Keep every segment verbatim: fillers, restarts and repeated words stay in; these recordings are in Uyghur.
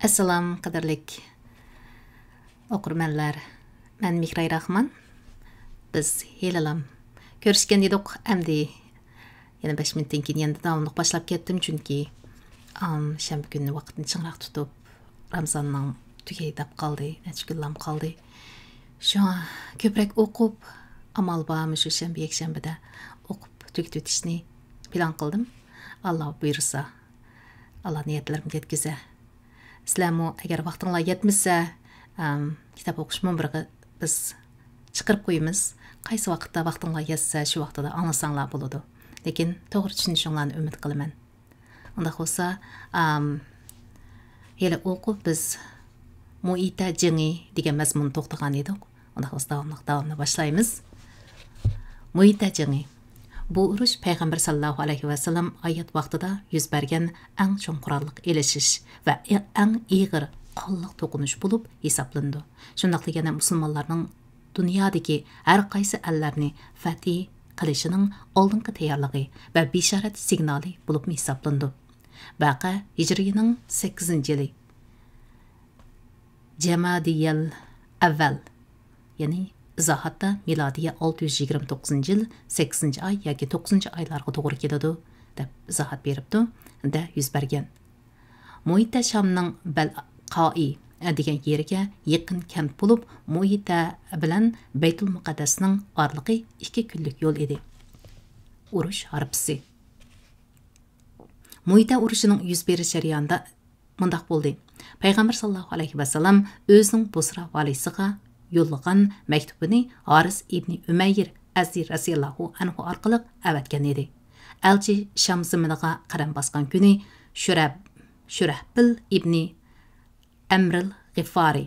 ئەسسالام، قەدىرلىك ئوقۇرمەنلەر. مەن مېھراي راخمان. بىز ھېلىلام كۆرۈشكەن ئىدۇق، ئەمدى يەنە بەش مىنۇتتىن كېيىن يەنە داۋاملىق باشلاپ كەتتىم، چۈنكى، ئام، شەنبە كۈنى ۋاقىتنى چىڭراق تۇتۇپ، رامزاننىڭ تۈگەي دەپ قالدى، نەچچە كۈنلام قالدى. شۇڭا كۆپرەك ئوقۇپ، ئامال بار مۇشۇ شەنبە، يەكشەنبىدە ئوقۇپ تۈگىتىۋېتىشنى پىلان قىلدىم. ئاللا بۇيرۇسا، ئاللا نىيەتلىرىمگە يەتكۈزە. سىلەرمۇ ئەگەر ۋاقتىڭلار يەتمىسە، ئەم، كىتاب ئوقۇش مۇنبىرىغا بىز چىقىرىپ قويىمىز. قايسى ۋاقىتتا ۋاقتىڭلار يەتسە، شۇ ۋاقتىدا ئاڭلىساڭلار بولىدۇ. لېكىن توغرا چۈشىنىشىڭلارنى ئۈمىد قىلىمەن. ئۇنداق بولسا، ئام، ھېلى ئوقۇپ بىز مۇئىتە جېڭى دېگەن مەزمۇندا توختىغان ئىدۇق. ئۇنداق بولسا داۋاملىق، داۋاملىق باشلايمىز. مۇئىتە جېڭى. بۇ ئۇرۇش پەيغەمبەر ساللاللاھۇ ئەلەيھى ۋەسەللەم ھايات ۋاقتىدا يۈز بەرگەن ئەڭ چوڭ قوراللىق ئېلىشىش ۋە ئەڭ ئېغىر قانلىق توقۇنۇش بولۇپ ھېسابلىنىدۇ. شۇنداقلا يەنە مۇسۇلمانلارنىڭ دۇنيادىكى ھەر قايسى ئەللەرنى فەتھى قىلىشىنىڭ ئالدىنقى تەييارلىقى ۋە بېشارەت سىگنالى بولۇپمۇ ھېسابلىنىدۇ. ۋەقە ھىجرىيىنىڭ سەككىزىنچى يىلى، جەمادىيەل ئەۋۋەل، يەنى ئىزاھاتتا مىلادىيە ئالتە يۈز يىگىرمە توققۇزىنچى يىل سەككىزىنچى ئاي ياكى توققۇزىنچى ئايلارغا توغرا كېلىدۇ، دەپ ئىزاھات بېرىپتۇ، دە يۈز بەرگەن. مۇئىتە شامنىڭ بەلقائى دېگەن يېرىگە يېقىن كەنت بولۇپ، مۇئىتە بىلەن بەيتۇل مۇقەددەسنىڭ ئارىلىقى ئىككى كۈنلۈك يول ئىدى. ئۇرۇش ھارپىسى. مۇئىتە ئۇرۇشىنىڭ يۈز بېرىش جەريانىدا مۇنداق بولدى. پەيغەمبەر ساللاللاھۇ ئەلەيھى ۋەسەللەم ئۆزىنىڭ بۇسرا ۋالىسىغا يوللىغان مەكتۇبىنى ھارىس ئىبنى ئۈمەير ئەزدى رەزىياللاھۇ ئەنھۇ ئارقىلىق ئەۋەتكەن ئىدى. ئەلچى شام زېمىنىغا قەدەم باسقان كۈنى شۈرەب-، شۈرەھبىل ئىبنى ئەمرىل غىفارى،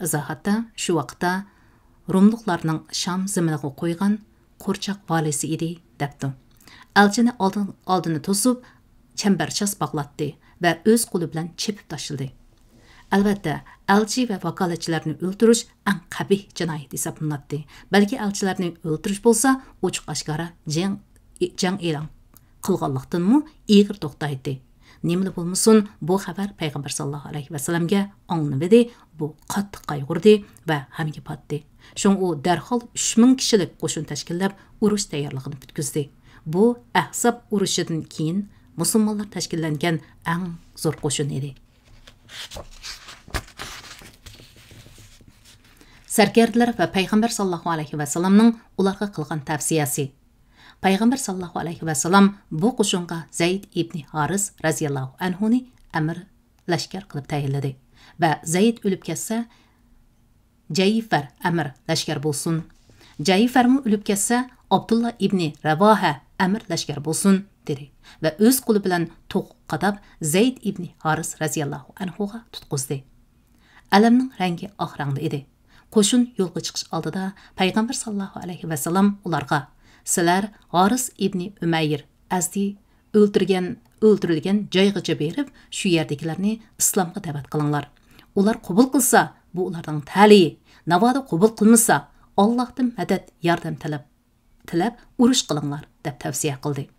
ئىزاھاتتا، شۇ ۋاقىتتا روملۇقلارنىڭ شام زېمىنىغا قويغان قورچاق ۋالىسى ئىدى، دەپتۇ. ئەلچىنى ئالدىن-، ئالدىنى توسۇپ، چەمبەرچاس باغلاتتى ۋە ئۆز قولى بىلەن چېپىپ تاشلىدى. ئەلۋەتتە، ئەلچى ۋە ۋاكالەتچىلەرنى ئۆلتۈرۈش ئەڭ قەبىھ جىنايەت ھېسابلىناتتى. بەلكى ئەلچىلەرنى ئۆلتۈرۈش بولسا ئوچۇق-ئاشكارا جەڭ، جەڭ ئېلان قىلغانلىقتىنمۇ ئېغىر توختايتتى. نېمىلا بولمىسۇن، بۇ خەۋەر پەيغەمبەر ساللاللاھۇ ئەلەيھى ۋەسەللەمگە ئاڭلىنىۋىدى، بۇ قاتتىق قايغۇردى ۋە غەمگە پاتتى. شۇڭا ئۇ دەرھال ئۈچ مىڭ كىشىلىك قوشۇن تەشكىللەپ، ئۇرۇش تەييارلىقىنى پۈتكۈزدى. بۇ ئەھزاب ئۇرۇشىدىن كېيىن مۇسۇلمانلار تەشكىللەنگەن ئەڭ زور قوشۇن ئىدى. سەركەردىلەر ۋە پەيغەمبەر ساللاللاھۇ ئەلەيھى ۋەسەللەمنىڭ ئۇلارغا قىلغان تەۋسىيەسى. پەيغەمبەر ساللاللاھۇ ئەلەيھى ۋەسەللەم بۇ قوشۇنغا زەيد ئىبنى ھارىس رەزىياللاھۇ ئەنھۇنى ئەمىر لەشكەر قىلىپ تەيىنلىدى ۋە زەيد ئۆلۈپ كەتسە، جەيفەر ئەمىر لەشكەر بولسۇن. جەيفەرمۇ ئۆلۈپ كەتسە، ئابدۇللا ئىبنى رەۋاھە ئەمىر لەشكەر بولسۇن، دېدى ۋە ئۆز قولى بىلەن توققا قاداپ زەيد ئىبنى ھارىس رەزىياللاھۇ ئەنھۇغا تۇتقۇزدى. ئەلەمنىڭ رەڭگى ئاق رەڭدە ئىدى. قوشۇن يولغا چىقىش ئالدىدا پەيغەمبەر ساللاللاھۇ ئەلەيھى ۋەسەللەم ئۇلارغا، سىلەر ھارىس ئىبنى ئۈمەير ئەزدى ئۆلتۈرگەن، ئۆلتۈرۈلگەن جايغىچە بېرىپ، شۇ يەردىكىلەرنى ئىسلامغا دەۋەت قىلىڭلار. ئۇلار قوبۇل قىلسا، بۇ ئۇلارنىڭ تەلىيى، ناۋادا قوبۇل قىلمىسا، ئاللاھتىن مەدەت، ياردەم تەلەپ، تىلەپ ئۇرۇش قىلىڭلار، دەپ تەۋسىيە قىلدى.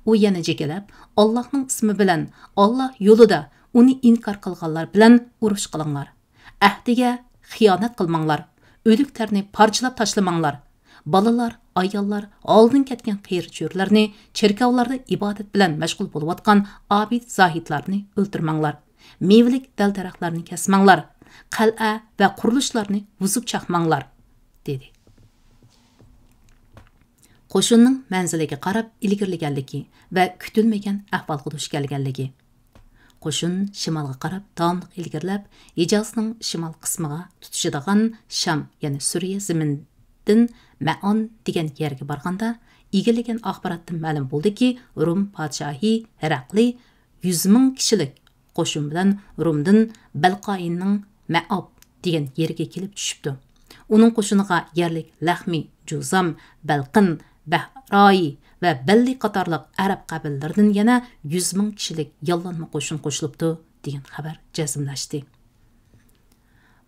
ئۇ يەنە جېكىلەپ، ئاللاھنىڭ ئىسمى بىلەن، ئاللاھ يولىدا ئۇنى ئىنكار قىلغانلار بىلەن ئۇرۇش قىلىڭلار. ئەھدىگە خىيانەت قىلماڭلار. ئۆلۈكلەرنى پارچىلاپ تاشلىماڭلار. بالىلار، ئاياللار، ھالدىن كەتكەن قېرى-چۆرىلەرنى، چېركاۋلاردا ئىبادەت بىلەن مەشغۇل بولۇۋاتقان ئابىد-زاھىدلارنى ئۆلتۈرمەڭلار. مېۋىلىك دەل-دەرەخلەرنى كەسمەڭلار. قەلئە ۋە قۇرۇلۇشلارنى بۇزۇپ چاقماڭلار، دېدى. قوشۇننىڭ مەنزىلىگە قاراپ ئىلگىرىلىگەنلىكى ۋە كۈتۈلمىگەن ئەھۋالغا دۇچ كەلگەنلىكى. قوشۇن شىمالغا قاراپ داۋاملىق ئىلگىرىلەپ، ھىجازنىڭ شىمال قىسمىغا تۇتىشىدىغان شام، يەنى سۈرىيە زېمىنىدىن مەئان دېگەن يەرگە بارغاندا، ئىگىلىگەن ئاخباراتتىن مەلۇم بولدىكى، روم پادىشاھى ھېرەقلى يۈز مىڭ كىشىلىك قوشۇن بىلەن رومدىن بەلقائىننىڭ مەئاب دېگەن يېرىگە كېلىپ چۈشۈپتۇ. ئۇنىڭ قوشۇنىغا يەرلىك لەخمى، جۇزام، بەلقىن، بەھرايى ۋە بەللى قاتارلىق ئەرەب قەبىلىلىرىدىن يەنە يۈز مىڭ كىشىلىك ياللانما قوشۇن قوشۇلۇپتۇ، دېگەن خەۋەر جەزملەشتى.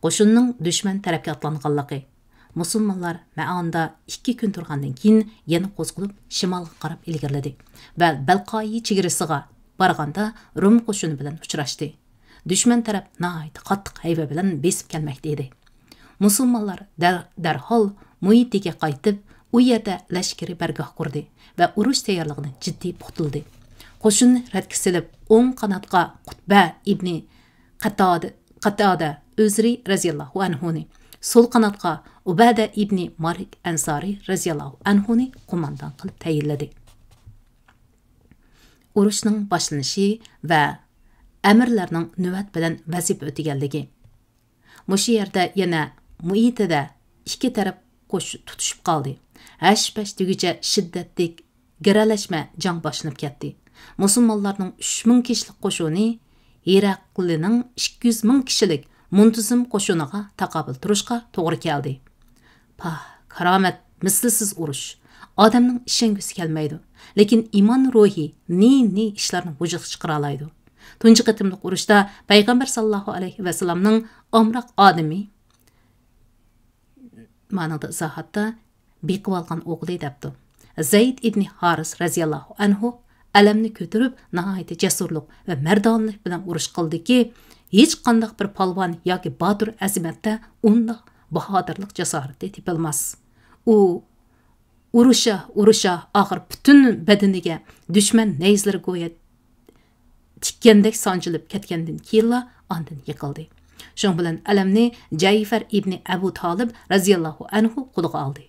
قوشۇننىڭ دۈشمەن تەرەپكە ئاتلانغانلىقى. مۇسۇلمانلار مەئاندا ئىككى كۈن تۇرغاندىن كېيىن يەنە قوزغىلىپ شىمالغا قاراپ ئىلگىرىلىدى ۋە بەلقائى چېگرىسىغا بارغاندا روم قوشۇنى بىلەن ئۇچراشتى. دۈشمەن تەرەپ ناھايىتى قاتتىق ھەيۋە بىلەن بېسىپ كەلمەكتە ئىدى. مۇسۇلمانلار دەر-، دەرھال مۇھىتىگە قايتىپ، ئۇ يەردە لەشكىرىي بارگاھ قۇردى ۋە ئۇرۇش تەييارلىقىنى جىددىي پۇختىلىدى. قوشۇننى رەتكە سېلىپ، ئوڭ قاناتقا قۇتبە ئىبنى قاتادە، قاتادە ئۆزرى رەزىياللاھۇ ئەنھۇنى، سول قاناتقا ئۇبادە ئىبنى مالىك ئەنسارى رەزىياللاھۇ ئەنھۇنى قوماندان قىلىپ تەيىنلىدى. ئۇرۇشنىڭ باشلىنىشى ۋە ئەمىرلەرنىڭ نۆۋەت بىلەن ۋەزىپە ئۆتىگەنلىكى. مۇشۇ يەردە يەنە مۇئىتىدە ئىككى تەرەپ قوش-، تۇتۇشۇپ قالدى. ھەش-پەش دېگۈچە شىددەتلىك گىرەلەشمە جەڭ باشلىنىپ كەتتى. مۇسۇلمانلارنىڭ ئۈچ مىڭ كىشىلىك قوشۇنى ھېرەقلىنىڭ ئىككى يۈز مىڭ كىشىلىك مۇنتىزىم قوشۇنىغا تاقابىل تۇرۇشقا توغرا كەلدى. پاھ، كارامەت، مىسلىسىز ئۇرۇش. ئادەمنىڭ ئىشەنگۈسى كەلمەيدۇ. لېكىن ئىمان روھى نى-نى ئىشلارنى ۋۇجۇدقا چىقىرالايدۇ. تۇنجى قېتىملىق ئۇرۇشتا پەيغەمبەر ساللاللاھۇ ئەلەيھى ۋەسەللەمنىڭ ئامراق ئادىمى، مانىڭدا ئىزاھاتتا، بېقىۋالغان ئوغلى دەپتۇ. زەيد ئىبنى ھارىس رەزىياللاھۇ ئەنھۇ ئەلەمنى كۆتۈرۈپ، ناھايىتى جەسۇرلۇق ۋە مەردانىلىك بىلەن ئۇرۇش قىلدىكى، ھېچقانداق بىر پالۋان ياكى باتۇر ئەزىمەتتە ئۇنداق باھادىرلىق جاسارىتى تېپىلماس. ئۇ ئۇرۇشا، ئۇرۇشا، ئاخىر پۈتۈن بەدىنىگە دۈشمەن نەيزىلىرى گويا تىككەندەك سانجىلىپ كەتكەندىن كېيىنلا ئاندىن يىقىلدى. شۇنىڭ بىلەن ئەلەمنى جەيفەر ئىبنى ئەبۇ تالىب رەزىياللاھۇ ئەنھۇ قولىغا ئالدى.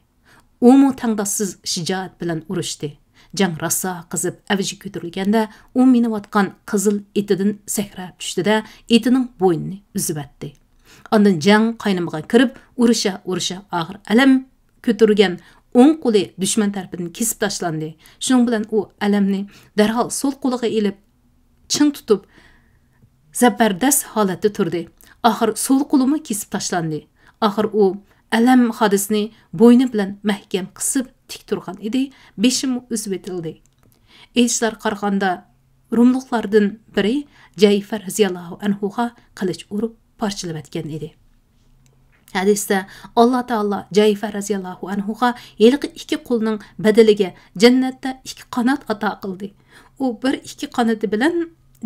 ئۇمۇ تەڭداشسىز شىجائەت بىلەن ئۇرۇشتى. جەڭ راسا قىزىپ ئەۋجىگە كۆتۈرۈلگەندە، ئۇ مىنىۋاتقان قىزىل ئېتىدىن سەكرەپ چۈشتى-دە، ئېتىنىڭ بوينىنى ئۈزۈۋەتتى. ئاندىن جەڭ قاينىمىغا كىرىپ، ئۇرۇشا، ئۇرۇشا ئاخىر ئەلەم كۆتۈرگەن ئوڭ قولى دۈشمەن تەرىپىدىن كېسىپ تاشلاندى. شۇنىڭ بىلەن ئۇ ئەلەمنى دەرھال سول قولىغا ئېلىپ، چىڭ تۇتۇپ، زەبەردەس ھالەتتە تۇردى. ئاخىر سول قولىمۇ كېسىپ تاشلاندى. ئاخىر ئۇ ئەلەم خادىسىنى بوينى بىلەن مەھكەم قىسىپ تىك تۇرغان ئىدى، بېشىمۇ ئۈزۈۋېتىلدى. ئېيتىشلارغا قارىغاندا، روملۇقلاردىن بىرى جەيفەر رەزىياللاھۇ ئەنھۇغا قىلىچ ئۇرۇپ پارچىلىۋەتكەن ئىدى. ھەدىستە، ئاللا تائالا جەيفەر رەزىياللاھۇ ئەنھۇغا ھېلىقى ئىككى قولنىڭ بەدىلىگە جەننەتتە ئىككى قانات ئاتا قىلدى. ئۇ بىر ئىككى قانىتى بىلەن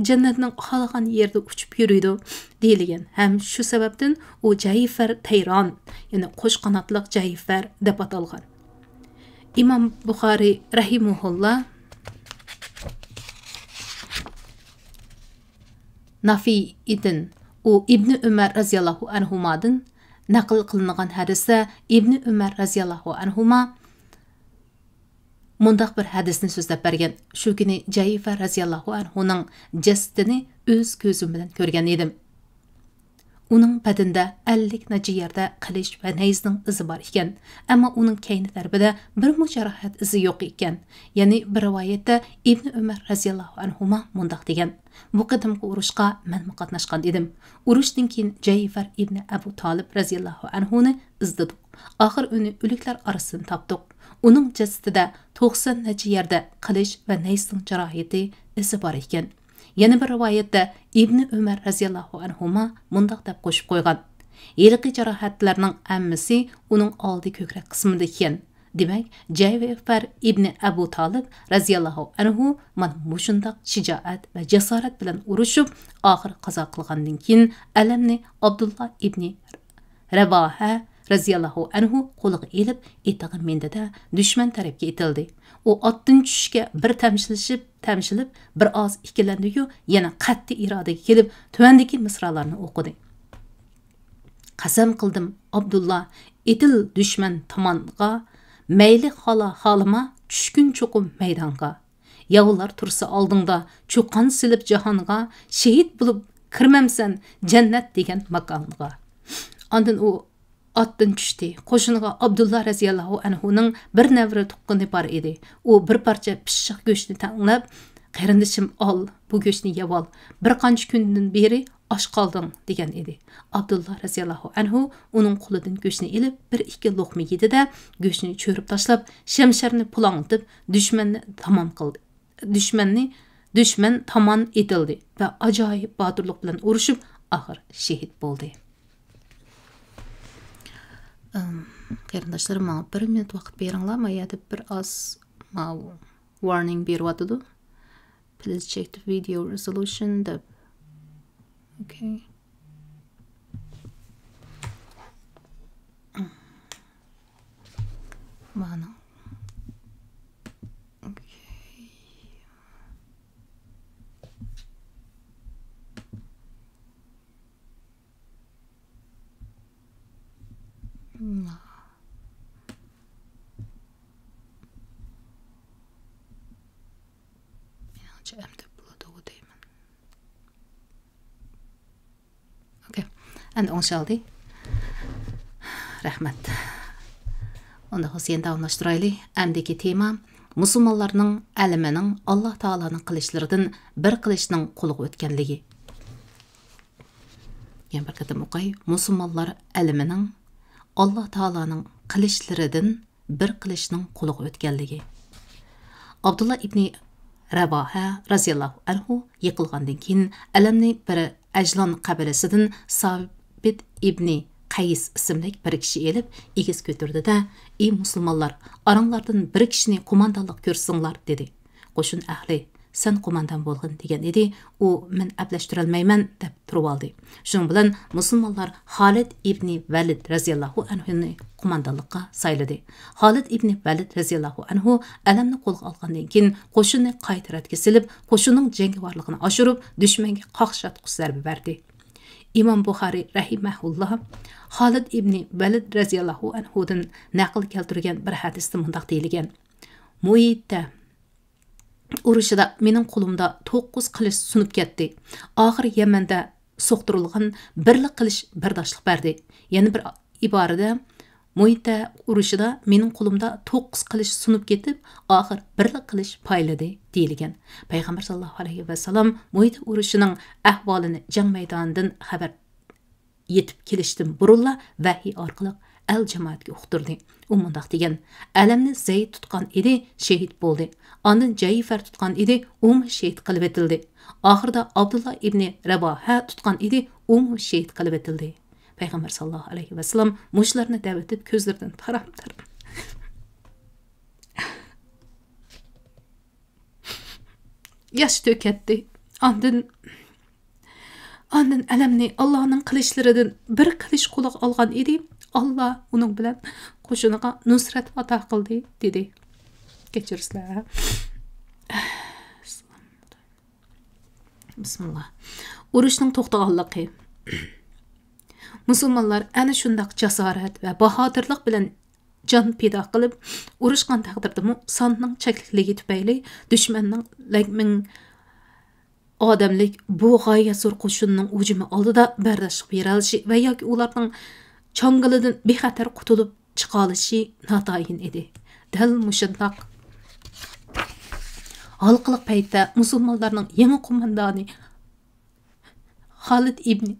جەننەتنىڭ خالىغان يېرىدە ئۇچۇپ يۈرىدۇ، دېيىلگەن. ھەم شۇ سەۋەبتىن ئۇ جەيفەر تەيران، يەنى قوش قاناتلىق جەيفەر دەپ ئاتالغان. ئىمام بۇخارىي رەھىمۇھۇللا نافىئىدىن، ئۇ ئىبنى ئۆمەر رەزىياللاھۇ ئەنھۇمادىن نەقىل قىلىنغان ھەدىستە، ئىبنى ئۆمەر رەزىياللاھۇ ئەنھۇما مۇنداق بىر ھەدىسنى سۆزلەپ بەرگەن: شۇ كۈنى جەيفەر رەزىياللاھۇ ئەنھۇنىڭ جەسىتىنى ئۆز كۆزۈم بىلەن كۆرگەن ئىدىم. ئۇنىڭ بەدىنىدە ئەللىك نەچچە يەردە قىلىچ ۋە نەيزىنىڭ ئىزى بار ئىكەن، ئەمما ئۇنىڭ كەينى تەرىپىدە بىرمۇ جاراھەت ئىزى يوق ئىكەن. يەنى بىر رىۋايەتتە ئىبنى ئۆمەر رەزىياللاھۇ ئەنھۇما مۇنداق دېگەن: بۇ قېتىمقى ئۇرۇشقا مەنمۇ قاتناشقان ئىدىم. ئۇرۇشتىن كېيىن جەيفەر ئىبنى ئەبۇ تالىپ رەزىياللاھۇ ئەنھۇنى ئىزدىدۇق. ئاخىر ئۇنى ئۆلۈكلەر ئارىسىدىن تاپتۇق. ئۇنىڭ جەسىتىدە توقسان نەچچە يەردە قىلىچ ۋە نەيزىنىڭ جاراھىتى ئىزى بار ئىكەن. يەنە بىر رىۋايەتتە ئىبنى ئۆمەر رەزىياللاھۇ ئەنھۇما مۇنداق دەپ قوشۇپ قويغان: ھېلىقى جاراھەتلەرنىڭ ھەممىسى ئۇنىڭ ئالدى كۆكرەك قىسمىدا ئىكەن. دېمەك، جەيفەر ئىبنى ئەبۇ تالىپ رەزىياللاھۇ ئەنھۇ مانا مۇشۇنداق شىجائەت ۋە جاسارەت بىلەن ئۇرۇشۇپ، ئاخىر قازا قىلغاندىن كېيىن، ئەلەمنى ئابدۇللا ئىبنى رەۋاھە رەزىياللاھۇ ئەنھۇ قولىغا ئېلىپ، ئېتىغا مىندى-دە، دۈشمەن تەرەپكە ئېتىلدى. ئۇ ئاتتىن چۈشۈشكە بىر تەمشىلىشىپ، تەمشىلىپ، بىر ئاز ئىككىلەندى-يۇ، يەنە قەتئىي ئىرادىگە كېلىپ، تۆۋەندىكى مىسرالارنى ئوقۇدى. قەسەم قىلدىم، ئابدۇللا، ئېتىل دۈشمەن تامانغا، مەيلى خالا خالىما، چۈشكىن چوقۇم مەيدانغا. ياۋلار تۇرسا ئالدىڭدا، چۇقان سېلىپ جاھانغا، شېھىت بولۇپ كىرمەمسەن جەننەت دېگەن ماكانغا. ئاندىن ئۇ ئاتتىن چۈشتى. قوشۇنىغا ئابدۇللا رەزىياللاھۇ ئەنھۇنىڭ بىر نەۋرە تۇغقىنى بار ئىدى. ئۇ بىر پارچە پىششىق گۆشنى تەڭلەپ، قېرىندىشىم، ئال، بۇ گۆشنى يەۋال. بىر قانچە كۈندىن بېرى ئاچ قالدىڭ، دېگەن ئىدى. ئابدۇللا رەزىياللاھۇ ئەنھۇ ئۇنىڭ قولىدىن گۆشنى ئېلىپ، بىر ئىككى لوقما يېدى-دە، گۆشنى چۆرۈپ تاشلاپ، شەمشەرنى پۇلاڭلىتىپ، دۈشمەننى تامام قىلدى. دۈشمەننى، دۈشمەن تامان ئېتىلدى ۋە ئاجايىپ باتۇرلۇق بىلەن ئۇرۇشۇپ، ئاخىر شېھىت بولدى. ئىم، قېرىنداشلىرىم، ماڭا بىر مىنۇت ۋاقىت بېرىڭلار، ما يەردە بىر ئاز ماۋۇ ۋارنىڭ بېرىۋاتىدۇ. Please check the video resolution دەپ. Okay. مانا. Okay. مانا. مېنىڭچە ئەمدى بولىدىغۇ دەيمەن. ئوكەي. ئەمدى ئوڭشالدى. رەھمەت. ئۇنداق بولسا يەنە داۋاملاشتۇرايلى. ئەمدىكى تېما مۇسۇلمانلارنىڭ ئەلىمىنىڭ ئاللا تائالانىڭ قىلىچلىرىدىن بىر قىلىچنىڭ قۇلىغا ئۆتكەنلىكى. يەنە بىر قېتىم ئوقاي. مۇسۇلمانلار ئەلىمىنىڭ ئاللا تائالانىڭ قىلىچلىرىدىن بىر قىلىچنىڭ قۇلىغا ئۆتكەنلىكى. ئابدۇللا ئىبنى رەۋاھە رەزىياللاھۇ ئەنھۇ يىقىلغاندىن كېيىن، ئەلەمنى بىر ئەجلان قەبىلىسىدىن سابىت ئىبنى قەيس ئىسىملىك بىر كىشى ئېلىپ، ئېگىز كۆتۈردى-دە، «ئى مۇسۇلمانلار، ئاراڭلاردىن بىر كىشىنى قوماندانلىق كۆرسىتىڭلار» دېدى. قوشۇن ئەھلى، «سەن قوماندان بولغىن» دېگەن ئىدى. ئۇ، «مەن ئەپلەشتۈرەلمەيمەن» دەپ تۇرۇۋالدى. شۇنىڭ بىلەن مۇسۇلمانلار خالىد ئىبنى ۋەلىد رەزىياللاھۇ ئەنھۇنى قوماندانلىققا سايلىدى. خالىد ئىبنى ۋەلىد رەزىياللاھۇ ئەنھۇ ئەلەمنى قولغا ئالغاندىن كېيىن، قوشۇننى قايتا رەتكە سېلىپ، قوشۇننىڭ جەڭگىۋارلىقىنى ئاشۇرۇپ، دۈشمەنگە قاقشاتقۇچ زەربە بەردى. ئىمام بۇخارىي رەھىمەھۇللا خالىد ئىبنى ۋەلىد رەزىياللاھۇ ئەنھۇدىن نەقىل كەلتۈرگەن بىر ھەدىستە مۇنداق دېيىلگەن: مۇئتە ئۇرۇشىدا مېنىڭ قولۇمدا توققۇز قىلىچ سۇنۇپ كەتتى. ئاخىر يەمەندە سوقتۇرۇلغان بىرلا قىلىچ بەرداشلىق بەردى. يەنە بىر ئىبارىدە، مۇئتە ئۇرۇشىدا مېنىڭ قولۇمدا توققۇز قىلىچ سۇنۇپ كېتىپ، ئاخىر بىرلا قىلىچ پايلىدى، دېيىلگەن. پەيغەمبەر ساللاللاھۇ ئەلەيھى ۋەسەللەم مۇئتە ئۇرۇشىنىڭ ئەھۋالىنى جەڭ مەيدانىدىن خەۋەر يېتىپ كېلىشتىن بۇرۇنلا ۋەھىي ئارقىلىق ئەل جامائەتكە ئۇقتۇردى. ئۇ مۇنداق دېگەن: «ئەلەمنى زەيد تۇتقان ئىدى، شېھىت بولدى. ئاندىن جەيفەر تۇتقان ئىدى، ئۇمۇ شېھىت قىلىۋېتىلدى. ئاخىرىدا ئابدۇللا ئىبنى رەۋاھە تۇتقان ئىدى، ئۇمۇ شېھىت قىلىۋېتىلدى.» پەيغەمبەر ساللاللاھۇ ئەلەيھى ۋەسەللەم مۇشۇلارنى دەۋېتىپ، كۆزلىرىدىن تارام-تارام ياش تۆكەتتى. ئاندىن، ئاندىن ئەلەمنى ئاللانىڭ قىلىچلىرىدىن بىر قىلىچ قولىغا ئالغان ئىدى. ئاللا ئۇنىڭ بىلەن قوشۇنىغا نۇسرەت ئاتا قىلدى، دېدى. كەچۈرسىلەر. بىسمىللا. ئۇرۇشنىڭ توختىغانلىقى. مۇسۇلمانلار ئەنە شۇنداق جاسارەت ۋە باھادىرلىق بىلەن جان پىدا قىلىپ ئۇرۇشقان تەقدىردىمۇ، ساننىڭ چەكلىكلىكى تۈپەيلى دۈشمەننىڭ لەك مىڭ ئادەملىك بۇ غايەت زور قوشۇننىڭ ھۇجۇمى ئالدىدا بەرداشلىق بېرەلىشى ۋە ياكى ئۇلارنىڭ چاڭگىلىدىن بىخەتەر قۇتۇلۇپ چىقالىشى ناتايىن ئىدى. دەل مۇشۇنداق ھالقىلىق پەيتتە مۇسۇلمانلارنىڭ يېڭى قوماندانى خالىد ئىبنى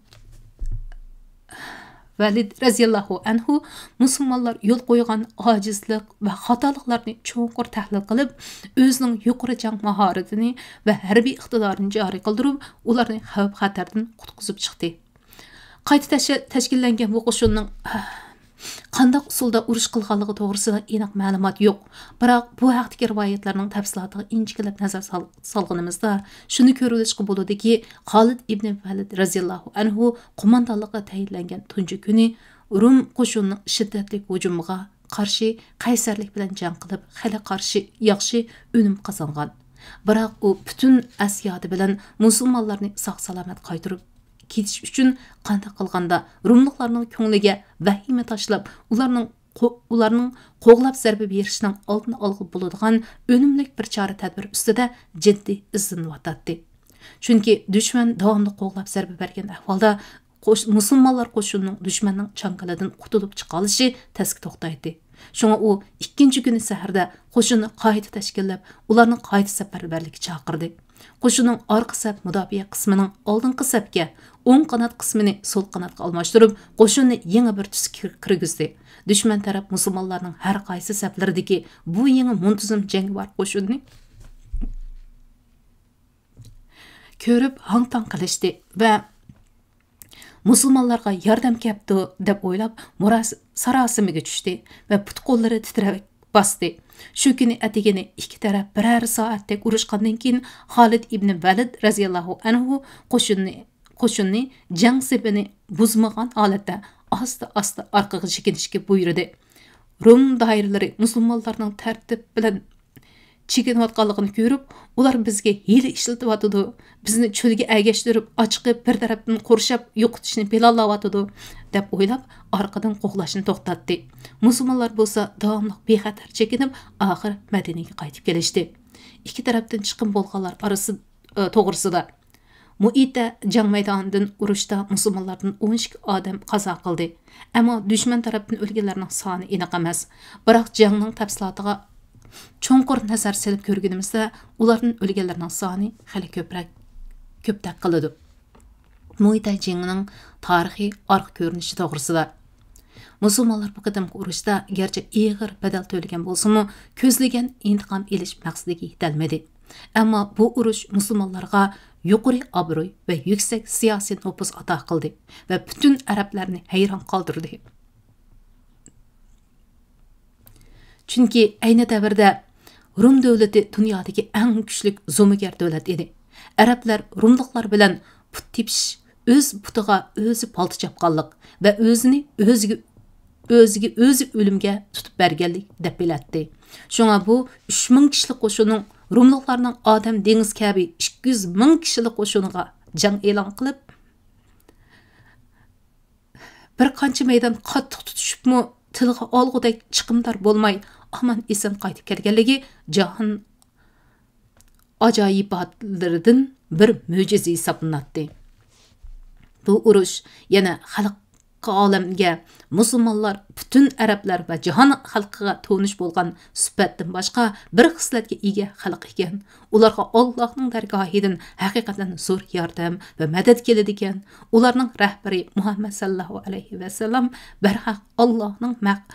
ۋەلىد رەزىياللاھۇ ئەنھۇ مۇسۇلمانلار يول قويغان ئاجىزلىق ۋە خاتالىقلارنى چوڭقۇر تەھلىل قىلىپ، ئۆزىنىڭ يۇقىرى جەڭ ماھارىتىنى ۋە ھەربىي ئىقتىدارىنى جارى قىلدۇرۇپ، ئۇلارنى خەۋپ-خەتەردىن قۇتقۇزۇپ چىقتى. قايتا تەش-، تەشكىللەنگەن بۇ قوشۇننىڭ قانداق ئۇسۇلدا ئۇرۇش قىلغانلىقى توغرىسىدا ئېنىق مەلۇمات يوق. بىراق، بۇ ھەقتىكى رىۋايەتلەرنىڭ تەپسىلاتىغا ئىنچىكىلەپ نەزەر سال-، سالغىنىمىزدا، شۇنى كۆرۈۋېلىشقا بولىدۇكى، خالىد ئىبنى ۋەلىد رەزىياللاھۇ ئەنھۇ قوماندانلىققا تەيىنلەنگەن تۇنجى كۈنى رۇم قوشۇنىنىڭ شىددەتلىك ھۇجۇمىغا قارشى قەيسەرلىك بىلەن جەڭ قىلىپ، خېلى قارشى، ياخشى ئۈنۈم قازانغان. بىراق، ئۇ پۈتۈن ئەسيادى بىلەن مۇسۇلمانلارنى ساق-سالامەت قايتۇرۇپ كېتىش ئۈچۈن قانداق قىلغاندا رۇملۇقلارنىڭ كۆڭلىگە ۋەھىمە تاشلاپ، ئۇلارنىڭ قو-، ئۇلارنىڭ قوغلاپ زەربە بېرىشىنىڭ ئالدىنى ئالغىلى بولىدىغان ئۈنۈملۈك بىر چارە-تەدبىر ئۈستىدە جىددىي ئىزدىنىۋاتاتتى. چۈنكى دۈشمەن داۋاملىق قوغلاپ زەربە بەرگەن ئەھۋالدا، قوش-، مۇسۇلمانلار قوشۇنىنىڭ دۈشمەننىڭ چاڭگىلىدىن قۇتۇلۇپ چىقالىشى تەسكە توختايتتى. شۇڭا ئۇ ئىككىنچى كۈنى سەھەردە قوشۇننى قايتا تەشكىللەپ، ئۇلارنى قايتا سەپەرۋەرلىككە چاقىردى. قوشۇننىڭ ئارقا سەپ مۇداپىئە قىسمىنىڭ ئالدىنقى سەپكە، ئوڭ قانات قىسمىنى سول قاناتقا ئالماشتۇرۇپ، قوشۇننى يېڭى بىر تۈسكە كىر-، كىرگۈزدى. دۈشمەن تەرەپ مۇسۇلمانلارنىڭ ھەر قايسى سەپلىرىدىكى بۇ يېڭى مۇنتىزىم جەڭگىۋار قوشۇننى كۆرۈپ ھاڭ-تاڭ قىلىشتى ۋە مۇسۇلمانلارغا ياردەم كەپتۇ دەپ ئويلاپ، مۇراس-، ساراسىمىگە چۈشتى ۋە پۇت-قوللىرى تىترەپ باستى. شۇ كۈنى ئەتىگىنى ئىككى تەرەپ بىرەر سائەتتەك ئۇرۇشقاندىن كېيىن، خالىد ئىبنى ۋەلىد رەزىياللاھۇ ئەنھۇ قوشۇننى، قوشۇننى جەڭ سېپىنى بۇزمىغان ھالەتتە ئاستا-ئاستا ئارقىغا چېكىنىشكە بۇيرۇدى. روم دائىرىلىرى مۇسۇلمانلارنىڭ تەرتىپ بىلەن چېكىنىۋاتقانلىقىنى كۆرۈپ، ئۇلار بىزگە ھىيلە ئىشلىتىۋاتىدۇ، بىزنى چۆلگە ئەگەشتۈرۈپ، ئاچىقىپ بىر تەرەپتىن قورشاپ يوقىتىشنى پىلانلاۋاتىدۇ، دەپ ئويلاپ، ئارقىدىن قوغلاشنى توختاتتى. مۇسۇلمانلار بولسا داۋاملىق بىخەتەر چېكىنىپ، ئاخىر مەدىنىگە قايتىپ كېلىشتى. ئىككى تەرەپتىن چىقىم بولغانلار ئارىسى، ئە، توغرىسىدا. مۇئىتە جەڭ مەيدانىدىن ئۇرۇشتا مۇسۇلمانلاردىن ئون ئىككى ئادەم قازا قىلدى. ئەمما دۈشمەن تەرەپتىن ئۆلگەنلەرنىڭ سانى ئېنىق ئەمەس. بىراق جەڭنىڭ تەپسىلاتىغا چوڭقۇر نەزەر سېلىپ كۆرگىنىمىزدە، ئۇلاردىن ئۆلگەنلەرنىڭ سانى خېلى كۆپرەك، كۆپتەك قىلىدۇ. مۇئىتە جېڭىنىڭ تارىخىي ئارقا كۆرۈنۈشى توغرىسىدا. مۇسۇلمانلار بۇ قېتىمقى ئۇرۇشتا گەرچە ئېغىر بەدەل تۆلىگەن بولسىمۇ، كۆزلىگەن ئىنتىقام ئېلىش مەقسىتىگە يېتەلمىدى. ئەمما بۇ ئۇرۇش مۇسۇلمانلارغا يۇقىرى ئابرۇي ۋە يۈكسەك سىياسىي نوپۇز ئاتا قىلدى ۋە پۈتۈن ئەرەبلەرنى ھەيران قالدۇردى. چۈنكى ئەينى دەۋردە روم دۆلىتى دۇنيادىكى ئەڭ كۈچلۈك زومىگەر دۆلەت ئىدى. ئەرەبلەر روملۇقلار بىلەن پۇت تېپىشىش، ئۆز پۇتىغا ئۆزى پالتا چاپقانلىق ۋە ئۆزىنى ئۆزىگە، ئۆزىگە ئۆزى ئۆلۈمگە تۇتۇپ بەرگەنلىك دەپ بىلەتتى. شۇڭا بۇ ئۈچ مىڭ كىشىلىك قوشۇننىڭ روملۇقلارنىڭ ئادەم دېڭىز كەبى ئىككى يۈز مىڭ كىشىلىك قوشۇنىغا جەڭ ئېلان قىلىپ، بىر قانچە مەيدان قاتتىق تۇتۇشۇپمۇ، تىلغا ئالغۇدەك چىقىمدار بولماي، ئامان-ئېسەن قايتىپ كەلگەنلىكى جاھان ئاجايىباتلىرىدىن بىر مۆجىزە ھېسابلىناتتى. بۇ ئۇرۇش يەنە خەلق ئالەمگە، مۇسۇلمانلار پۈتۈن ئەرەبلەر ۋە جاھان خەلقىگە تونۇش بولغان سۈپەتتىن باشقا بىر خىسلەتكە ئىگە خەلق ئىكەن. ئۇلارغا ئاللاھنىڭ دەرگاھىدىن ھەقىقەتەن زور ياردەم ۋە مەدەت كېلىدىكەن. ئۇلارنىڭ رەھبىرى مۇھەممەد سەللەللاھۇ ئەلەيھى ۋەسەللەم بەرھەق ئاللاھنىڭ مەق-،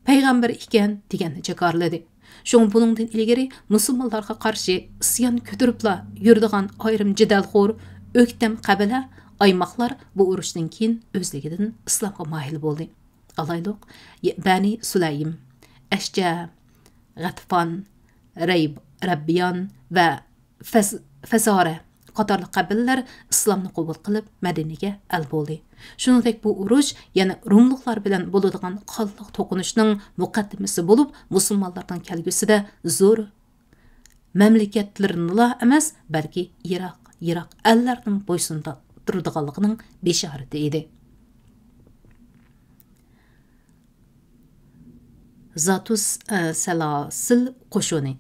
پەيغەمبىرى ئىكەن، دېگەننى جاكارلىدى. شۇڭا بۇنىڭدىن ئىلگىرى مۇسۇلمانلارغا قارشى ئىسيان كۆتۈرۈپلا يۈرىدىغان ئايرىم جېدەلخور، ئۆكتەم قەبىلە، ئايماقلار بۇ ئۇرۇشتىن كېيىن ئۆزلۈكىدىن ئىسلامغا مايىل بولدى. ئالايلۇق، بەنى سۇلەيم، ئەشجە، غەتىفان، رەيب-، رەببىيان ۋە فەز-، فەزارە قاتارلىق قەبىلىلەر ئىسلامنى قوبۇل قىلىپ، مەدىنىگە ئەل بولدى. شۇنىڭدەك بۇ ئۇرۇش يەنە روملۇقلار بىلەن بولىدىغان قانلىق توقۇنۇشنىڭ مۇقەددىمىسى بولۇپ، مۇسۇلمانلارنىڭ كەلگۈسىدە زور مەملىكەتلىرىنىلا ئەمەس، بەلكى يىراق، يىراق ئەللەرنىڭ بويسۇندا تۇرىدىغانلىقىنىڭ بېشارىتى ئىدى. زاتۇس، ئە، سەلاسىل قوشۇنى.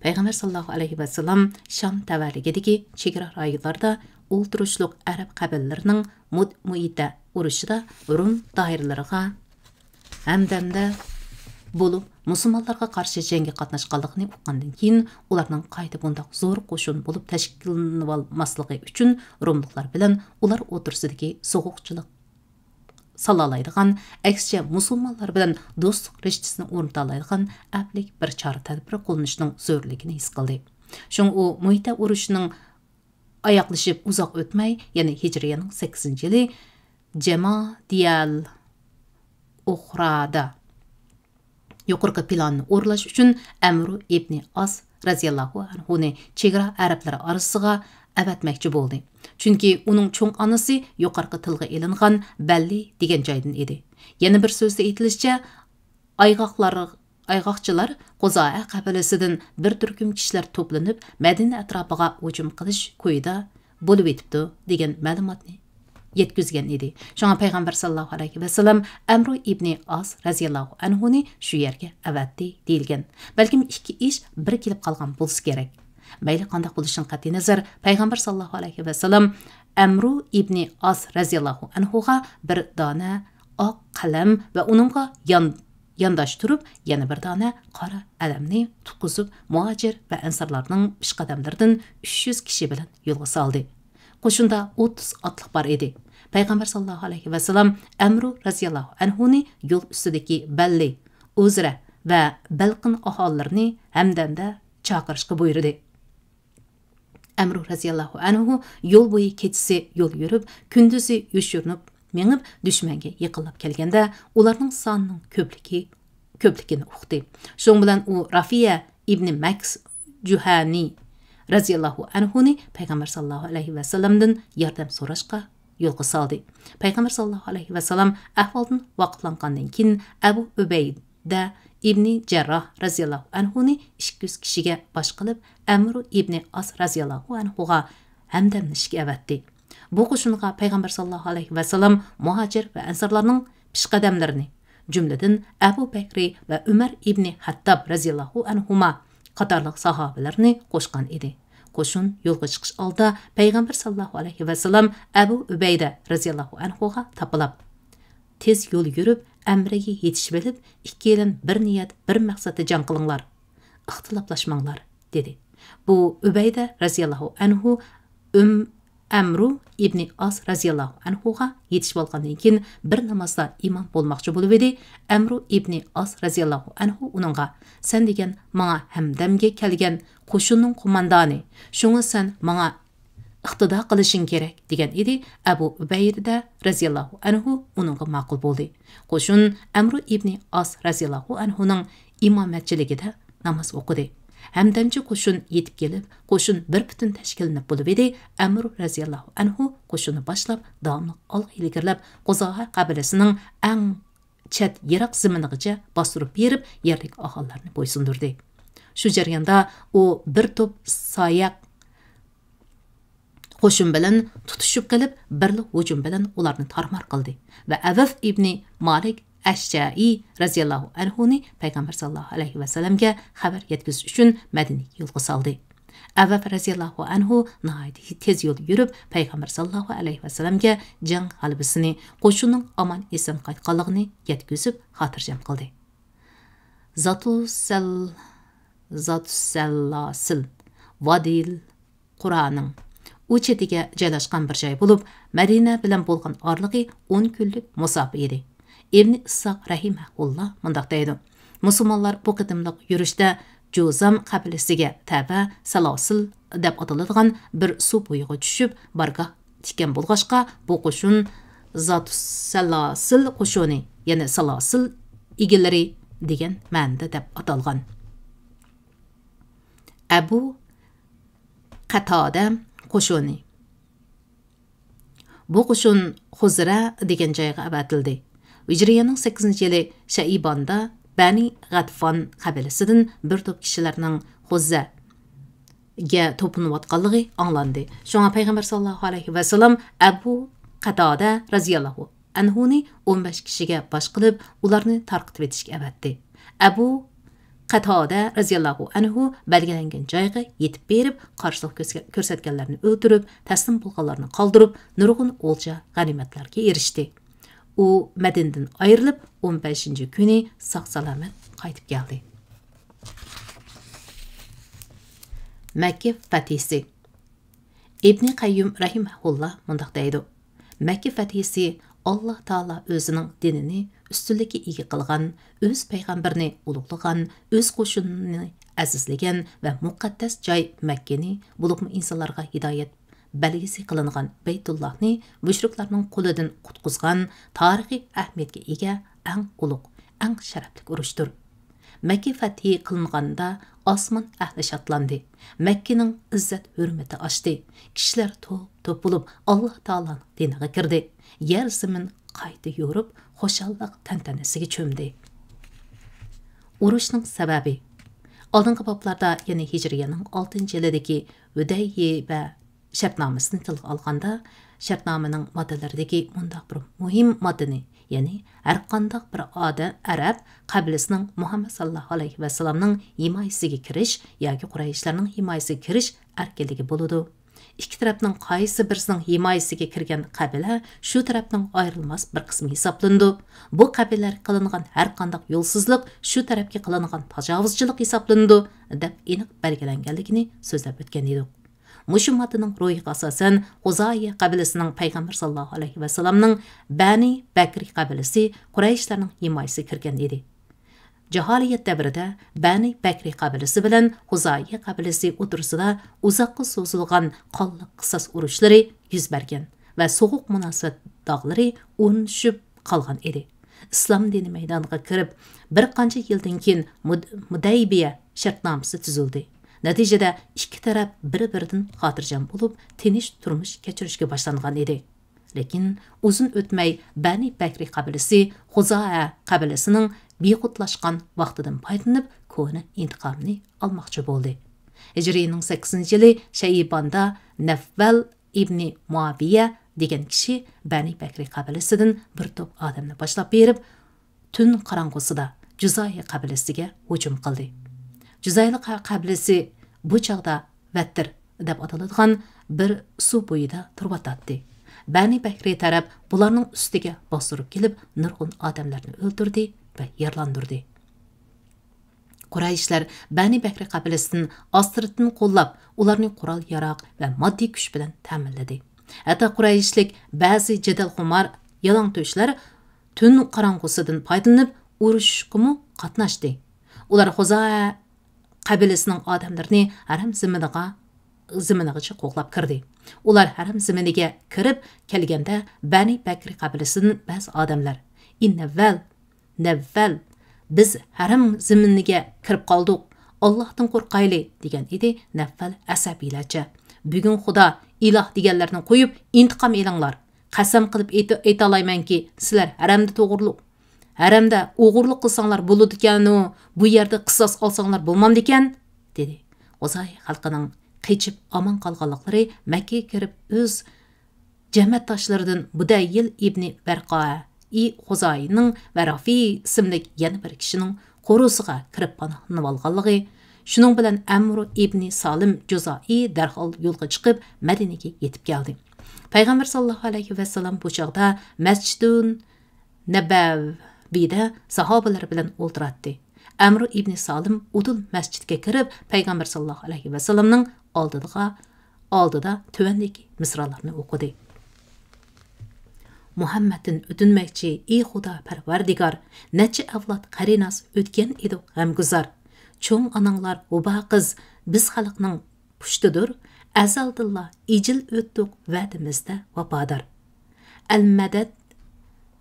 پەيغەمبەر ساللاللاھۇ ئەلەيھى ۋەسەللەم شام تەۋەلىكىدىكى چېگرا رايونلاردا ئولتۇرۇشلۇق ئەرەب قەبىلىلىرىنىڭ مۇت-، مۇئىتە ئۇرۇشىدا روم دائىرىلىرىغا ھەمدەمدە بولۇپ، مۇسۇلمانلارغا قارشى جەڭگە قاتناشقانلىقىنى ئۇققاندىن كېيىن، ئۇلارنىڭ قايتا بۇنداق زور قوشۇن بولۇپ تەشكىللىنىۋالماسلىقى ئۈچۈن، روملۇقلار بىلەن ئۇلار ئوتتۇرىسىدىكى سوغۇقچىلىق سالالايدىغان، ئەكسىچە مۇسۇلمانلار بىلەن دوستلۇق رىشتىسىنى ئورنىتالايدىغان ئەپلىك بىر چارە تەدبىر قوللىنىشنىڭ زۆرۈرلۈكىنى ھېس قىلدى. شۇڭا ئۇ مۇئىتە ئۇرۇشىنىڭ ئاياغلىشىپ ئۇزاق ئۆتمەي، يەنى ھىجرىيەنىڭ سەككىزىنچى يىلى جەمادىيەل ئۇخرادا يۇقىرىقى پىلاننى ئورۇنلاش ئۈچۈن ئەمرۇ ئىبنى ئاس رەزىياللاھۇ ئەنھۇنى چېگرا ئەرەبلىرى ئارىسىغا ئەۋەتمەكچى بولدى. چۈنكى ئۇنىڭ چوڭ ئانىسى يۇقىرىقى تىلغا ئېلىنغان بەللى دېگەن جايدىن ئىدى. يەنە بىر سۆزدە ئېيتىلىشىچە، ئايغاقلار، ئايغاقچىلار قۇزائە قەبىلىسىدىن بىر تۈركۈم كىشىلەر توپلىنىپ، مەدىنە ئەتراپىغا ھۇجۇم قىلىش كويىدا بولۇۋېتىپتۇ، دېگەن مەلۇماتنى يەتكۈزگەن ئىدى. شۇڭا پەيغەمبەر ساللاللاھۇ ئەلەيھى ۋەسەللەم ئەمرۇ ئىبنى ئاس رەزىياللاھۇ ئەنھۇنى شۇ يەرگە ئەۋەتتى دېيىلگەن. بەلكىم ئىككى ئىش بىر كېلىپ قالغان بولسا كېرەك. مەيلى قانداق بولۇشىدىن قەتئىينەزەر، پەيغەمبەر ساللاللاھۇ ئەلەيھى ۋەسەللەم ئەمرۇ ئىبنى ئاس رەزىياللاھۇ ئەنھۇغا بىر دانە ئاق قەلەم ۋە ئۇنىڭغا يان-، يانداش تۇرۇپ، يەنە بىر دانە قارا ئەلەمنى تۇتقۇزۇپ، مۇھاجىر ۋە ئەنسارلارنىڭ پېشقەدەملىرىدىن ئۈچ يۈز كىشى بىلەن يولغا سالدى. قوشۇندا ئوتتۇز ئاتلىق بار ئىدى. پەيغەمبەر ساللاللاھۇ ئەلەيھى ۋەسەللەم ئەمرۇ رەزىياللاھۇ ئەنھۇنى يول ئۈستىدىكى بەللى، ئۇزرە ۋە بەلقىن ئاھالىلىرىنى ھەمدەمدە چاقىرىشقا بۇيرۇدى. ئەمرۇ رەزىياللاھۇ ئەنھۇ يول بويى كېچىسى يول يۈرۈپ، كۈندۈزى يوشۇرۇنۇپ مېڭىپ، دۈشمەنگە يېقىنلاپ كەلگەندە، ئۇلارنىڭ سانىنىڭ كۆپلۈكى، كۆپلۈكىنى ئۇقتى. شۇنىڭ بىلەن ئۇ رافىيە ئىبنى مەكس جۇھەنى، رەزىياللاھۇ ئەنھۇنى پەيغەمبەر ساللاللاھۇ ئەلەيھى ۋەسەللەمدىن ياردەم سوراشقا يولغا سالدى. پەيغەمبەر ساللاللاھۇ ئەلەيھى ۋەسەللەم ئەھۋالدىن ۋاقىپلانغاندىن كېيىن، ئەبۇ ئۈبەيدە ئىبنى جەرراھ رەزىياللاھۇ ئەنھۇنى ئىككى يۈز كىشىگە باش قىلىپ، ئەمرۇ ئىبنى ئاس رەزىياللاھۇ ئەنھۇغا ھەمدەملىشىشكە ئەۋەتتى. بۇ قوشۇنغا پەيغەمبەر ساللاللاھۇ ئەلەيھى ۋەسەللەم مۇھاجىر ۋە ئەنسارلارنىڭ پېشقەدەملىرىنى، جۈملىدىن ئەبۇ بەكرى ۋە ئۆمەر ئىبنى خەتتاب رەزىياللاھۇ ئەنھۇما قاتارلىق ساھابىلەرنى قوشقان ئىدى. قوشۇن يولغا چىقىش ئالدىدا پەيغەمبەر ساللاللاھۇ ئەلەيھى ۋەسەللەم ئەبۇ ئۈبەيدە رەزىياللاھۇ ئەنھۇغا تاپىلاپ، تېز يول يۈرۈپ، ئەمرىگە يېتىشىۋېلىپ، ئىككىيلەن بىر نىيەت، بىر مەقسەتتە جەڭ قىلىڭلار، ئىختىلاپلاشماڭلار، دېدى. بۇ ئۈبەيدە رەزىياللاھۇ ئەنھۇ ئۈم-، ئەمرۇ ئىبنى ئاس رەزىياللاھۇ ئەنھۇغا يېتىشىۋالغاندىن كېيىن، بىر نامازدا ئىمام بولماقچى بولۇۋىدى. ئەمرۇ ئىبنى ئاس رەزىياللاھۇ ئەنھۇ ئۇنىڭغا، سەن دېگەن ماڭا ھەمدەمگە كەلگەن قوشۇننىڭ قوماندانى، شۇڭا سەن ماڭا ئىقتىدا قىلىشىڭ كېرەك، دېگەن ئىدى. ئەبۇ ئۈبەيدە رەزىياللاھۇ ئەنھۇ ئۇنىڭغا ماقۇل بولدى. قوشۇن ئەمرۇ ئىبنى ئاس رەزىياللاھۇ ئەنھۇنىڭ ئىمامەتچىلىكىدە ناماز ئوقۇدى. ھەمدەمچى قوشۇن يېتىپ كېلىپ، قوشۇن بىر پۈتۈن تەشكىللىنىپ بولۇۋىدى. ئەمرۇ رەزىياللاھۇ ئەنھۇ قوشۇننى باشلاپ، داۋاملىق ئالغا ئىلگىرىلەپ، قۇزائە قەبىلىسىنىڭ ئەڭ چەت يىراق زېمىنىغىچە باستۇرۇپ بېرىپ، يەردىكى ئاھالىلەرنى بويسۇندۇردى. شۇ جەرياندا ئۇ بىر توپ ساياق قوشۇن بىلەن تۇتۇشۇپ قېلىپ، بىرلا ھۇجۇم بىلەن ئۇلارنى تارمار قىلدى ۋە ئەۋف ئىبنى مالىك ئەشجەئى رەزىياللاھۇ ئەنھۇنى پەيغەمبەر ساللاللاھۇ ئەلەيھى ۋەسەللەمگە خەۋەر يەتكۈزۈش ئۈچۈن مەدىنىگە يولغا سالدى. ئەۋف رەزىياللاھۇ ئەنھۇ ناھايىتى تېز يول يۈرۈپ، پەيغەمبەر ساللاللاھۇ ئەلەيھى ۋەسەللەمگە جەڭ غەلىبىسىنى، قوشۇننىڭ ئامان-ئېسەن قايتقانلىقىنى يەتكۈزۈپ، خاتىرجەم قىلدى. زاتۇسەل-، زاتۇسەللاسىل ۋادىل قۇرانىڭ ئۇ چېتىگە جايلاشقان بىر جاي بولۇپ، مەدىنە بىلەن بولغان ئارىلىقى ئون كۈنلۈك مۇساپە ئىدى. ئىبنى ئىسھاق رەھىمەھۇللا مۇنداق دەيدۇ: مۇسۇلمانلار بۇ قېتىملىق يۈرۈشتە جۇزام قەبىلىسىگە تەۋە سالاسىل دەپ ئاتىلىدىغان بىر سۇ بويىغا چۈشۈپ، بارگاھ تىككەن بولغاچقا، بۇ قوشۇن زاتۇسەلاسىل قوشۇنى، يەنى سالاسىل ئىگىلىرى دېگەن مەنىدە دەپ ئاتالغان. ئەبۇ قەتادە قوشۇنى. بۇ قوشۇن خۇزرە دېگەن جايغا ئەۋەتىلدى. ھىجرىيەنىڭ سەككىزىنچى يىلى شەئىباندا بەنى غەتفان قەبىلىسىدىن بىر توپ كىشىلەرنىڭ خۇززەگە توپلىنىۋاتقانلىقى ئاڭلاندى. شۇڭا پەيغەمبەر ساللاللاھۇ ئەلەيھى ۋەسەللەم ئەبۇ قەتادە رەزىياللاھۇ ئەنھۇنى ئون بەش كىشىگە باش قىلىپ، ئۇلارنى تارقىتىۋېتىشكە ئەۋەتتى. ئەبۇ قەتادە رەزىياللاھۇ ئەنھۇ بەلگىلەنگەن جايغا يېتىپ بېرىپ، قارشىلىق كۆرسە-، كۆرسەتكەنلەرنى ئۆلتۈرۈپ، تەسلىم بولغانلارنى قالدۇرۇپ، نۇرغۇن ئولجا غەنىيمەتلەرگە ئېرىشتى. ئۇ مەدىنىدىن ئايرىلىپ، ئون بەشىنچى كۈنى ساق-سالامەت قايتىپ كەلدى. مەككە فەتھىسى. ئىبنى قەييۇم رەھىمەھۇللا مۇنداق دەيدۇ: مەككە فەتھىسى ئاللا تائالا ئۆزىنىڭ دىنىنى ئۈستۈنلۈككە ئىگە قىلغان، ئۆز پەيغەمبىرىنى ئۇلۇغلىغان، ئۆز قوشۇنىنى ئەزىزلىگەن ۋە مۇقەددەس جاي مەككىنى، بولۇپمۇ ئىنسانلارغا ھىدايەت بەلگىسى قىلىنغان بەيتۇللاھنى مۇشرىكلارنىڭ قولىدىن قۇتقۇزغان تارىخىي ئەھمىيەتكە ئىگە ئەڭ ئۇلۇغ، ئەڭ شەرەپلىك ئۇرۇشتۇر. مەككە فەتھى قىلىنغاندا ئاسمان ئەھلى شادلاندى. مەككىنىڭ ئىززەت-ھۆرمىتى ئاشتى. كىشىلەر توپ-توپ بولۇپ ئاللا تائالانىڭ دىنىغا كىردى. يەر-زېمىن قايتا يورۇپ، خۇشاللىق تەنتەنىسىگە چۆمدى. ئۇرۇشنىڭ سەۋەبى. ئالدىنقى بابلاردا، يەنى ھىجرىيەنىڭ ئالتىنچى يىلىدىكى ھۈدەيبىيە شەرتنامىسىنى تىلغا ئالغاندا، شەرتنامىنىڭ ماددىلىرىدىكى مۇنداق بىر مۇھىم ماددىنى، يەنى ھەرقانداق بىر ئادەم، ئەرەب قەبىلىسىنىڭ مۇھەممەد ساللاللاھۇ ئەلەيھى ۋەسەللەمنىڭ ھىمايىسىگە كىرىش ياكى قۇرەيشلەرنىڭ ھىمايىسىگە كىرىش ئەركىنلىكى بولىدۇ. ئىككى تەرەپنىڭ قايسى بىرسىنىڭ ھىمايىسىگە كىرگەن قەبىلە شۇ تەرەپنىڭ ئايرىلماس بىر قىسمى ھېسابلىنىدۇ. بۇ قەبىلىلەرگە قىلىنغان ھەرقانداق يولسىزلىق شۇ تەرەپكە قىلىنغان تاجاۋۇزچىلىق ھېسابلىنىدۇ، دەپ ئېنىق بەلگىلەنگەنلىكىنى سۆزلەپ ئۆتكەن ئىدۇق. مۇشۇ ماددىنىڭ روھىغا ئاساسەن، خۇزائىيە قەبىلىسىنىڭ پەيغەمبەر ساللاللاھۇ ئەلەيھى ۋەسەللەمنىڭ بەنى بەكرى قەبىلىسى قۇرەيشلەرنىڭ ھىمايىسىگە كىرگەن ئىدى. جاھالىيەت دەۋرىدە بەنى بەكرى قەبىلىسى بىلەن خۇزائىيە قەبىلىسى ئوتتۇرىسىدا ئۇزاققا سوزۇلغان قانلىق قىساس ئۇرۇشلىرى يۈز بەرگەن ۋە سوغۇق مۇناسىۋەت داغلىرى ئورنىشىپ قالغان ئىدى. ئىسلام دىنى مەيدانغا كىرىپ، بىر قانچە يىلدىن كېيىن مۇد-، مۇدەيبىيە شەرتنامىسى تۈزۈلدى. نەتىجىدە ئىككى تەرەپ بىر-بىرىدىن خاتىرجەم بولۇپ، تىنچ تۇرمۇش كەچۈرۈشكە باشلانغان ئىدى. لېكىن ئۇزۇن ئۆتمەي بەنى بەكرى قەبىلىسى خۇزائە قەبىلىسىنىڭ بىخۇدلاشقان ۋاقتىدىن پايدىلىنىپ، كونا ئىنتىقامىنى ئالماقچى بولدى. ھىجرىينىڭ سەككىزىنچى يىلى شەيباندا نەۋۋەل ئىبنى مۇئاۋىيە دېگەن كىشى بەنى بەكرى قەبىلىسىدىن بىر توپ ئادەمنى باشلاپ بېرىپ، تۈن قاراڭغۇسىدا جۇزايى قەبىلىسىگە ھۇجۇم قىلدى. جۇزايلىق قەبىلىسى بۇ چاغدا ۋەتتىر دەپ ئاتىلىدىغان بىر سۇ بويىدا تۇرۇۋاتاتتى. بەنى بەكرى تەرەپ بۇلارنىڭ ئۈستىگە باستۇرۇپ كېلىپ، نۇرغۇن ئادەملەرنى ئۆلتۈردى ۋە يارىلاندۇردى. قۇرەيشلەر بەنى بەكرى قەبىلىسىدىن ئاستىرتىن قوللاپ، ئۇلارنى قورال-ياراغ ۋە ماددىي كۈچ بىلەن تەمىنلىدى. ھەتتا قۇرەيشلىك بەزى جېدەلخۇمار يالاڭتۆشلەر تۈن قاراڭغۇسىدىن پايدىلىنىپ، ئۇرۇشقىمۇ قاتناشتى. ئۇلار خۇزائە قەبىلىسىنىڭ ئادەملىرىنى ھەرەم زېمىنىغا، زېمىنىغىچە قوغلاپ كىردى. ئۇلار ھەرەم زېمىنىگە كىرىپ كەلگەندە، بەنى بەكرى قەبىلىسىدىن بەزى ئادەملەر، ئى نەۋۋەل، نەۋۋەل، بىز ھەرەم زېمىنىگە كىرىپ قالدۇق، ئاللاھتىن قورقايلى، دېگەن ئىدى نەۋۋەل ئەسەبىيلەرچە. بۈگۈن خۇدا، ئىلاھ دېگەنلەرنى قويۇپ، ئىنتىقام ئېلىڭلار. قەسەم قىلىپ ئېيت-، ئېيتالايمەنكى، سىلەر ھەرەمدە توغرۇلۇق، ھەرەمدە ئوغرىلىق قىلساڭلار بولىدىكەنۇ، بۇ يەردە قىساس ئالساڭلار بولمامدىكەن؟ دېدى. خۇزاي خەلقىنىڭ قېچىپ ئامان قالغانلىقلىرى مەككىگە كىرىپ ئۆز جەمەتداشلىرىدىن بۇدەيىل ئىبنى ۋەرقائى خۇزايىنىڭ ۋە رافى ئىسىملىك يەنە بىر كىشىنىڭ قورۇسىغا كىرىپ پاناھلىنىۋالغانلىقى، شۇنىڭ بىلەن ئەمرۇ ئىبنى سالىم جۇزائى دەرھال يولغا چىقىپ، مەدىنىگە يېتىپ كەلدى. پەيغەمبەر ساللاللاھۇ ئەلەيھى ۋەسەللەم بۇ چاغدا مەسچىدۇن نەبەۋىدە ساھابىلەر بىلەن ئولتۇراتتى. ئەمرۇ ئىبنى سالىم ئۇدۇل مەسچىتكە كىرىپ، پەيغەمبەر ساللاللاھۇ ئەلەيھى ۋەسەللەمنىڭ ئالدىغا، ئالدىدا تۆۋەندىكى مىسرالارنى ئوقۇدى. مۇھەممەدتىن ئۆتۈنمەكچى، ئى خۇدا پەرۋەردىگار، نەچچە ئەۋلاد قەرىناس ئۆتكەن ئىدۇق غەمگۇزار. چوڭ ئاناڭلار ھۇبا قىز، بىز خەلقنىڭ پۇشتىدۇر، ئەزەلدىنلا ئىجىل ئۆتتۇق ۋەدىمىزدە ۋاپادار. ئەلمەدەت،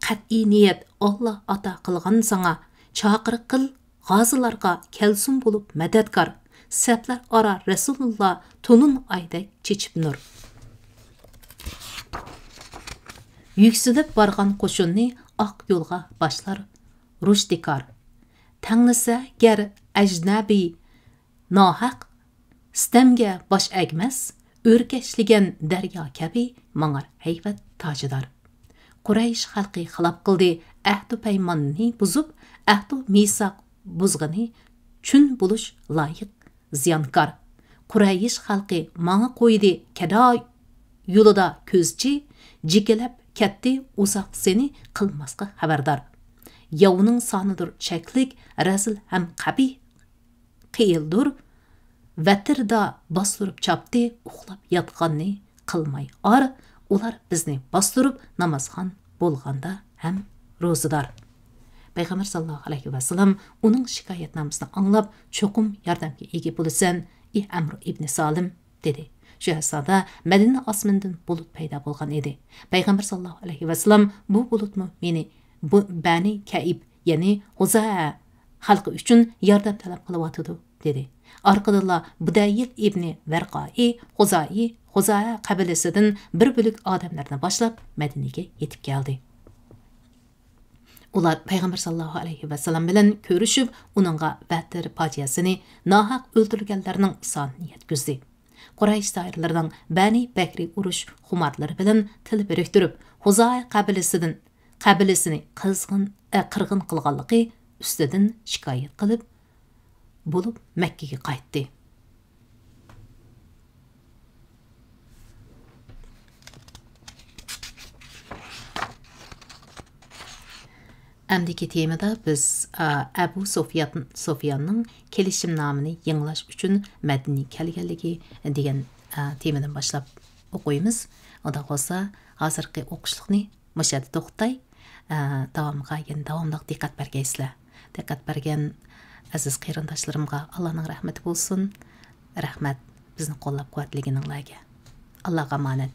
قەتئىي نىيەت، ئاللا ئاتا قىلغان ساڭا، چاقىرىق قىل، غازىلارغا كەلسۇن بولۇپ مەدەتكار، سەپلەر ئارا رەسۇلۇللا، تولۇن ئايدەك چېچىپ نۇر. يۈكسىلىپ بارغان قوشۇننى ئاق يولغا باشلار رۇشدىكار. تەڭلىسە گەر ئەجنەبىي ناھەق، سىتەمگە باش ئەگمەس، ئۆركەشلىگەن دەريا كەبى ماڭار ھەيۋەت تاجىدار. قۇرەيش خەلقى خىلاپ قىلدى ئەھدۇ پەيماننى بۇزۇپ، ئەھدۇ مىساق بۇزغىنى چۈن بولۇش لايىق زىيانكار. قۇرەيش خەلقى ماڭا قويدى كەدا يولىدا كۆزچى، جىكىلەپ كەتتى ئۇزاق سېنى قىلماسقا خەۋەردار. ياۋنىڭ سانىدۇر چەكلىك، رەزىل ھەم قەبىھ قىيىلدۇر. ۋەتىردە باستۇرۇپ چاپتى، ئۇخلاپ ياتقاننى قىلماي ئار. ئۇلار بىزنى باستۇرۇپ نامازخان بولغاندا ھەم روزىدار. پەيغەمبەر ساللاللاھۇ ئەلەيھى ۋەسەللەم ئۇنىڭ شىكايەتنامىسىنى ئاڭلاپ، چوقۇم ياردەمگە ئىگە بولىسەن، ئى ئەمرۇ ئىبنى سالىم، دېدى. شۇ ئەسنادا مەدىنە ئاسمىنىدىن بۇلۇت پەيدا بولغان ئىدى. پەيغەمبەر ساللاللاھۇ ئەلەيھى ۋەسەللەم بۇ بۇلۇتمۇ مېنى بۇ بەنى كەئىب، يەنى خۇزائە خەلقى ئۈچۈن ياردەم تەلەپ قىلىۋاتىدۇ، دېدى. ئارقىدىنلا بۇدەيىل ئىبنى ۋەرقائى خۇزائى، خۇزائە قەبىلىسىدىن بىر بۆلەك ئادەملەرنى باشلاپ مەدىنىگە يېتىپ كەلدى. ئۇلار پەيغەمبەر ساللاللاھۇ ئەلەيھى ۋەسەللەم بىلەن كۆرۈشۈپ، ئۇنىڭغا بەتتەر پاجىئەسىنى، ناھەق ئۆلتۈرۈلگەنلەرنىڭ سانىنى يەتكۈزدى. قۇرەيش شائىرلىرىنىڭ بەنى بەكرى ئۇرۇش خۇمارلىرى بىلەن تىل بىرىكتۈرۈپ، خۇزائە قەبىلىسىدىن، قەبىلىسىنى قىزغىن، ئە، قىرغىن قىلغانلىقى ئۈستىدىن شىكايەت قىلىپ بولۇپ مەككىگە قايتتى. ئەمدىكى تېمىدا بىز، ئا، ئەبۇ سۇفيان، سۇفياننىڭ كېلىشىمنامىنى يېڭىلاش ئۈچۈن مەدىنىگە كەلگەنلىكى دېگەن، ئا، تېمىدىن باشلاپ ئوقۇيمىز. ئۇنداق بولسا، ھازىرقى ئوقۇشلۇقنى مۇشۇ يەردە توختىتاي. ئا، داۋامىغا يەنە داۋاملىق دىققەت بەرگەيسىلەر. دىققەت بەرگەن ئەزىز قېرىنداشلىرىمغا ئاللانىڭ رەھمىتى بولسۇن. رەھمەت، بىزنى قوللاپ قۇۋۋەتلىگىنىڭلارگە. ئاللاغا ئامانەت.